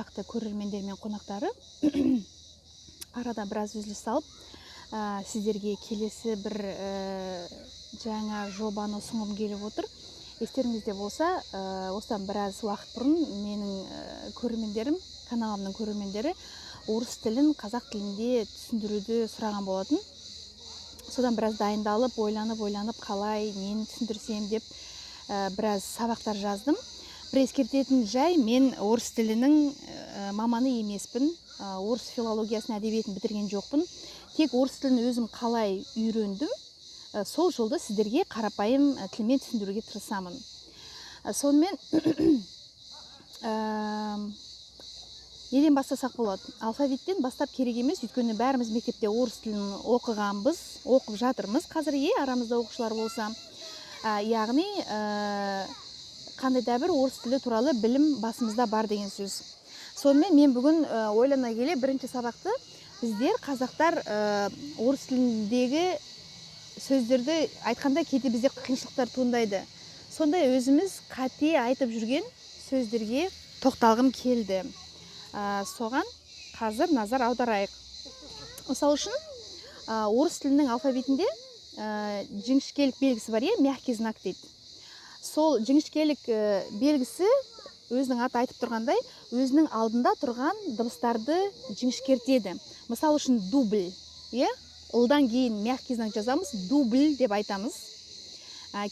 Тұрақты көрермендер мен қонақтары, арада біраз үзіліс салып, сіздерге келесі бір жаңа жобаны ұсынғым келіп отыр. Естеріңізде болса, осыдан біраз уақыт бұрын менің көрермендерім, каналымның көрермендері орыс тілін қазақ тілінде түсіндіруді сұраған болатын. Содан біраз дайындалып, ойланып ойланып, қалай, нені түсіндірсем деп, біраз сабақтар жаздым. Бір ескертетін жай: мен орыс тілінің маманы емеспін, орыс филологиясын, әдебиетін бітірген жоқпын. Тек орыс тілін өзім қалай үйрендім, сол жолды сіздерге қарапайым тілмен түсіндіруге тырысамын. Сонымен, неден бастасақ болады? Алфавиттен бастап керек емес, өйткені бәріміз мектепте орыс тілін оқығанбыз, оқып жатырмыз қазір, е, арамызда оқушылар болса. Яғни қандай да бір орыс тілі туралы білім басымызда бар деген сөз. Сонымен, мен бүгін ойлана келе бірінші сабақты біздер, қазақтар, орыс тіліндегі сөздерді айтқанда кейде бізде қиыншылықтар туындайды, сондай өзіміз қате айтып жүрген сөздерге тоқталғым келді. Соған қазір назар аударайық. Мысалы үшін, орыс тілінің алфавитінде жіңішкелік белгісі бар, иә, мягкий знак дейді. Сол жіңішкелік белгісі, өзінің аты айтып тұрғандай, өзінің алдында тұрған дыбыстарды жіңішкертеді. Мысалы үшін, дубль, иә, л-дан кейін мягкий знак жазамыз, дубль деп айтамыз.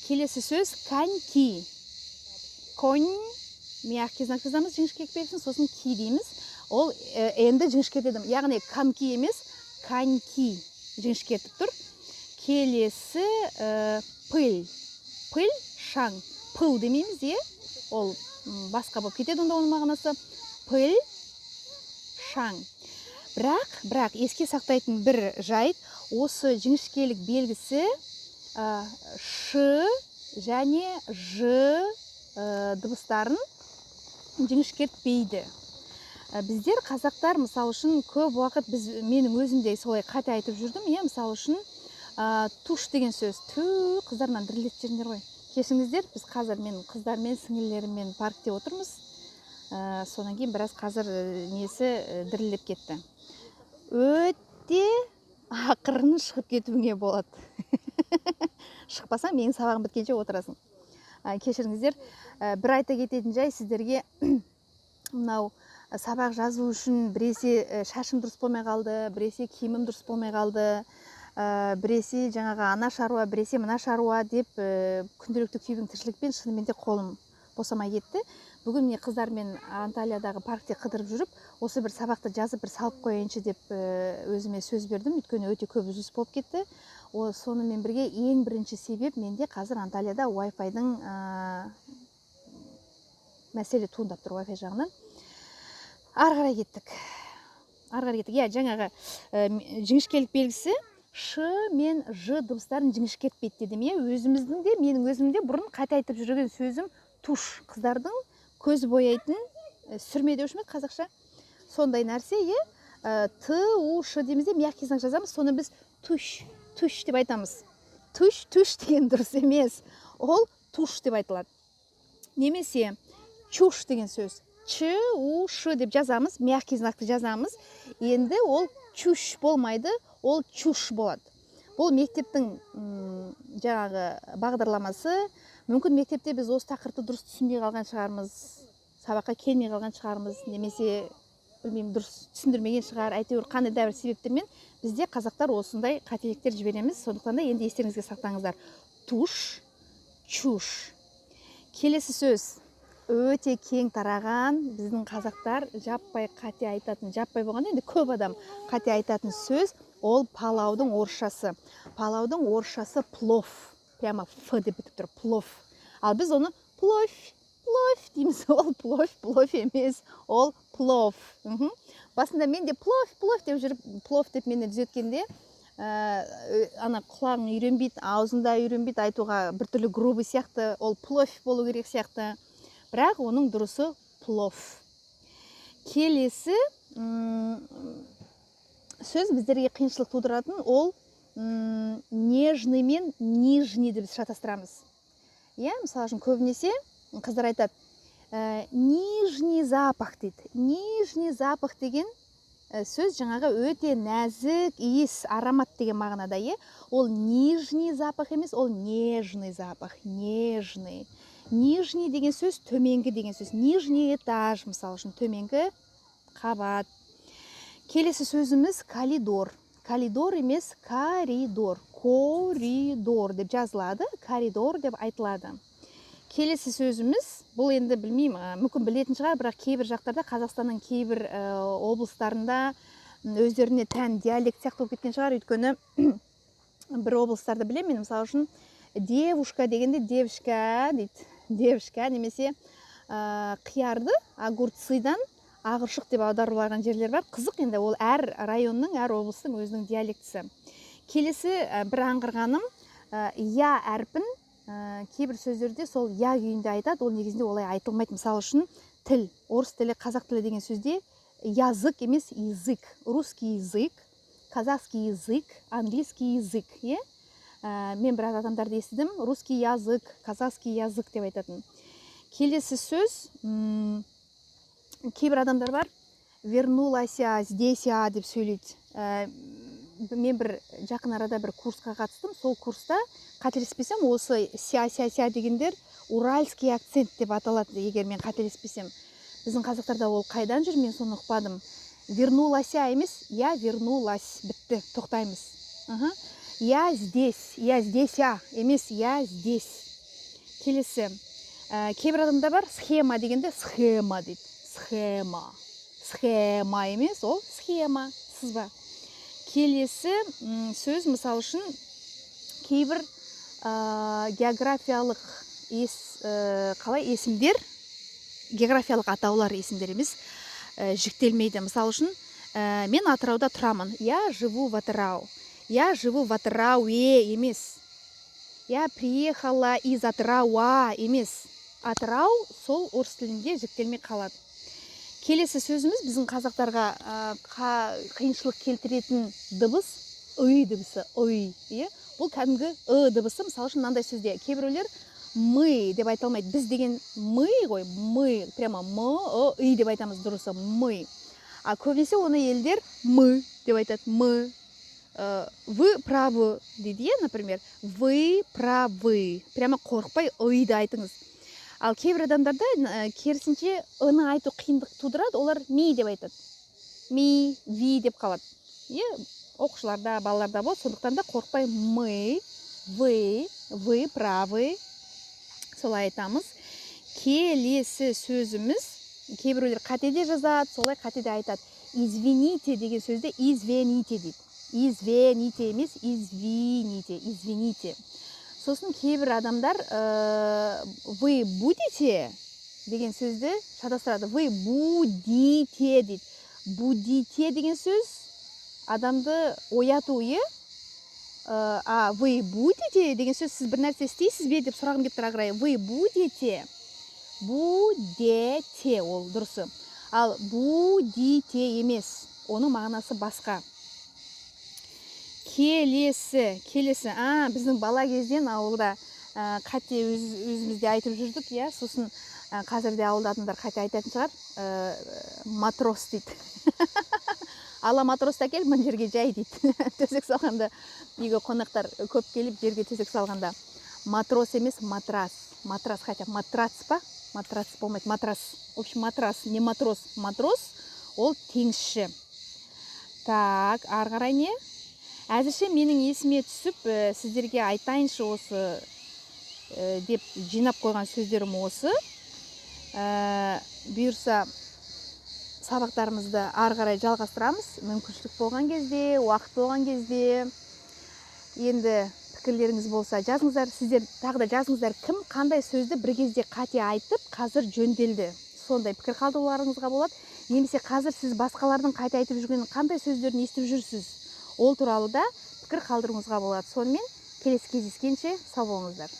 Келесі сөз коньки. Конь, мягкий знак жазамыз, жіңішкелік белгісін, сосын ки дейміз. Ол енді жіңішкертеді, яғни конки емес, коньки, жіңішкертіп тұр. Келесі пыль. Пыль — шаң, пыл демейміз, иә, ол басқа болып кетеді онда оның мағынасы. Пыль — шаң. Бірақ еске сақтайтын бір жайт: осы жіңішкелік белгісі ш және ж дыбыстарын жіңішкертпейді. Біздер, қазақтар, мысалы үшін, көп уақыт біз, менің өзім де солай қате айтып жүрдім, иә. Мысалы үшін, тушь деген сөз. Ту, қыздар, мынаны дірілдетіп жібердіңдер ғой, кешіріңіздер. Біз қазір, мен қыздармен, сіңілілеріммен паркте отырмыз. Содан кейін біраз қазір несі дірілдеп кетті. Өте ақырын шығып кетуіңе болады, шықпасаң, менің сабағым біткенше отырасың. Кешіріңіздер. Бір айта кететін жай сіздерге: мынау сабақ жазу үшін біресе шашым дұрыс болмай қалды, біресе киімім дұрыс болмай қалды, біресе жаңағы ана шаруа, біресе мына шаруа деп, күнделікті күйбең тіршілікпен шынымен де қолым босамай кетті. Бүгін, міне, қыздармен Анталиядағы паркте қыдырып жүріп, осы бір сабақты жазып, бір салып қояйыншы деп өзіме сөз бердім, өйткені өте көп үзіліс болып кетті. Сонымен бірге ең бірінші себеп: менде қазір Анталияда Wi-Fi-дың мәселе туындап тұр, Wi-Fi жағынан. Ары қарай кеттік, ары қарай кеттік. Иә, жаңағы жіңішкелік белгісі ш мен ж дыбыстарын жіңішкертпейді дедім, иә. Өзіміздің де, менің өзім де бұрын қате айтып жүрген сөзім тушь, қыздардың көз бояйтын сүрме деуші ме еді қазақша, сондай нәрсе, иә. Т, у, ш дейміз де, мягкий знак жазамыз. Соны біз туш, туш деп айтамыз. Туш, туш деген дұрыс емес, ол тушь деп айтылады. Немесе чушь деген сөз: ч, у, ш деп жазамыз, мягкий знакты жазамыз. Енді ол чуш болмайды, ол чушь болады. Бұл мектептің жаңағы бағдарламасы. Мүмкін, мектепте біз осы тақырыпты дұрыс түсінбей қалған шығармыз, сабаққа келмей қалған шығармыз немесе, білмеймін, дұрыс түсіндірмеген шығар. Әйтеуір, қандай да бір себептермен бізде, қазақтар, осындай қателіктер жібереміз. Сондықтан да енді естеріңізге сақтаңыздар: тушь, чушь. Келесі сөз өте кең тараған, біздің қазақтар жаппай қате айтатын, жаппай болғанда енді көп адам қате айтатын сөз. Ол палаудың орысшасы. Палаудың орысшасы плов, прямо ф деп бітіп тұр, плов. Ал біз оны пловь, пловь дейміз. Ол пловь, пловь емес, ол плов. Басында мен де пловь, пловь деп жүріп, плов деп мені түзеткенде, ана құлағың үйренбейді, аузың да үйренбейді айтуға, біртүрлі грубый сияқты, ол пловь болу керек сияқты, бірақ оның дұрысы плов. Келесі сөз біздерге қиыншылық тудыратын, ол нежный мен нижний біз шатастырамыз, иә. Мысалы үшін, көбінесе қыздар айтады. Нижний запах дейді. Нижний запах деген сөз жаңағы өте нәзік иіс, аромат деген мағынада, иә. Ол нижний запах емес, ол нежный запах, нежный. Нижний деген сөз төменгі деген сөз. Нижний этаж, мысалы үшін, төменгі қабат. Келесі сөзіміз калидор. Калидор емес, коридор. Коридор деп жазылады, коридор деп айтылады. Келесі сөзіміз, бұл енді білмеймін, мүмкін білетін шығар, бірақ кейбір жақтарда, Қазақстанның кейбір облыстарында өздеріне тән диалект сияқты болып кеткен шығар, өйткені бір облыстарды білемін мен, мысалы үшін, девушка дегенде девушка дейді, девушка, немесе қиярды огурцы дан ағыршық деп аударып алған жерлер бар. Қызық енді, ол әр районның, әр облыстың өзінің диалектісі. Келесі бір аңғарғаным, я әрпін кейбір сөздерде сол я күйінде айтады, ол негізінде олай айтылмайды. Мысалы үшін, тіл, орыс тілі, қазақ тілі деген сөзде язык емес, язык. Русский язык, казахский язык, английский язык, иә. Мен біраз адамдарды естідім, русский язык, казахский язык деп айтатын. Келесі сөз, кейбір адамдар бар, вернулась, здесь деп сөйлейді. Мен бір жақын арада бір курсқа қатыстым. Сол курста, қателеспесем, осы ся, ся, ся дегендер уральский акцент деп аталады, егер мен қателеспесем. Біздің қазақтарда ол қайдан жүр, мен соны ұқпадым. Вернулась емес, я вернулась, бітті, тоқтаймыз. Я здесь, я здесь емес, я здесь. Келесі, кейбір адамдар бар, схема дегенде схема дейді. Схема, схема емес, ол схема, сызба. Келесі сөз, мысалы үшін, кейбір географиялық қалай, есімдер, географиялық атаулар, есімдер емес, жіктелмейді. Мысалы үшін, мен Атырауда тұрамын, я живу в Атырау. Я живу в Атырауе емес, я приехала из Атырауа емес. Атырау сол орыс тілінде жіктелмей қалады. Келесі сөзіміз, біздің қазақтарға қиыншылық келтіретін дыбыс, ый дыбысы, ый, иә. Бұл кәдімгі ы дыбысы. Мысалы үшін, мынандай сөзде кейбіреулер мы деп айта алмайды. Біз деген мы ғой, мы, прямо м ы ый деп айтамыз, дұрысы мы. А көбінесе оны елдер мы деп айтады, мы. Вы правы дейді, иә, например, вы правы. Прямо қорықпай ыйды айтыңыз. Ал кейбір адамдарда керісінше ы-ны айту қиындық тудырады, олар ми деп айтады, ми, ви деп қалады, иә. Оқушыларда, балаларда болады. Сондықтан да қорықпай мы, вы, вы правы, солай айтамыз. Келесі сөзіміз, кейбіреулер қате де жазады, солай қате де айтады. Извините деген сөзді извините дейді. Извините емес, извините, извините. Сосын кейбір адамдар вы будете деген сөзді шатастырады, вы будите дейді. Будите деген сөз адамды ояту, иә. А вы будете деген сөз сіз бір нәрсе істейсіз бе деп сұрағым келіп тұр ары қарай. Вы будете, будете ол дұрысы, ал будите емес, оның мағынасы басқа. Келесі, біздің бала кезден ауылда қате өзіміз де айтып жүрдік, иә. Сосын қазір де ауылда адамдар қате айтатын шығар. Матрос дейді. Ала матросты әкел, мына жерге жай дейді. Төсек салғанда, үйге қонақтар көп келіп, жерге төсек салғанда. Матрос емес, матрас, матрас. Хотя матрац па, матрац болмайды, матрас. В общем, матрас, не матрос. Матрос ол теңізші. Так, ары қарай не? Әзірше менің есіме түсіп, сіздерге айтайыншы осы деп жинап қойған сөздерім осы. Бұйырса, сабақтарымызды ары қарай жалғастырамыз мүмкіншілік болған кезде, уақыт болған кезде. Енді пікірлеріңіз болса, жазыңыздар. Сіздер тағы да жазыңыздар, кім қандай сөзді бір кезде қате айтып, қазір жөнделді, сондай пікір қалдыруларыңызға болады. Немесе қазір сіз басқалардың қате айтып жүрген қандай сөздерін естіп жүрсіз, ол туралы да пікір қалдыруыңызға болады. Сонымен, келесі кездескенше сау болыңыздар.